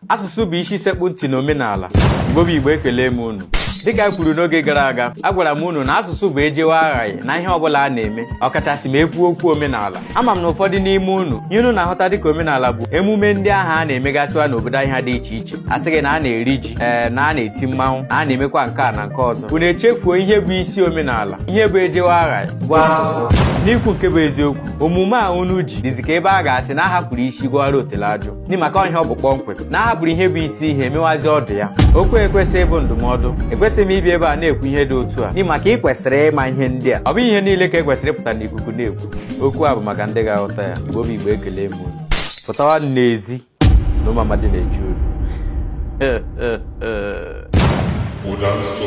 Asụsụ bụ isi sekpụ ntị n'omenala. Igbo bụ Igbo, ekele m unu. Dịka e kwuru n'oge gara aga, agwara m unu na asụsụ bụ ejewe aghaghị na ihe ọbụla a na-eme, ọkachasị ma ekwu okwu omenala. Ama m na ụfọdụ n'ime unu, ihe unu na-ahụta dịka omenala bụ emume ndị ahụ a na-emegasịwa n'obodo anyị ha dị iche iche. A sị gị na a na-eri ji, ee, na a na-eti mmanwụ, na a na-emekwa nke a na nke ọzọ. Unu echefuo ihe bụ isi omenala, ihe bụ ejewe aghaghị bụ asụsụ. N'ikwu nke bụ eziokwu, omume a unu ji dịzi ka ebe a ga-asị na a hapụrụ isi gwara otele ajụ. N'ihi maka ihe ọ bụ kpọmkwem na a hapụrụ ihe bụ isi ihe mewazi ọdụ ya. Okwu ekwesịghị ịbụ ndụmọdụ. Ekwesịghị m ịbịa ebe a na-ekwu ihe dị otu a n'ihi maka ị kwesịrị ịma ihe ndị a. Ọ bụghị ihe niile ka e kwesịrị ịpụta n'ikuku na-ekwu. Okwu a bụ maka ndị ga-aghọta ya. Igbo bụ Igbo, ekele m unu. Pụtawa n'ezi na ụmụ amadi na-echu obi. Ụda nsọ.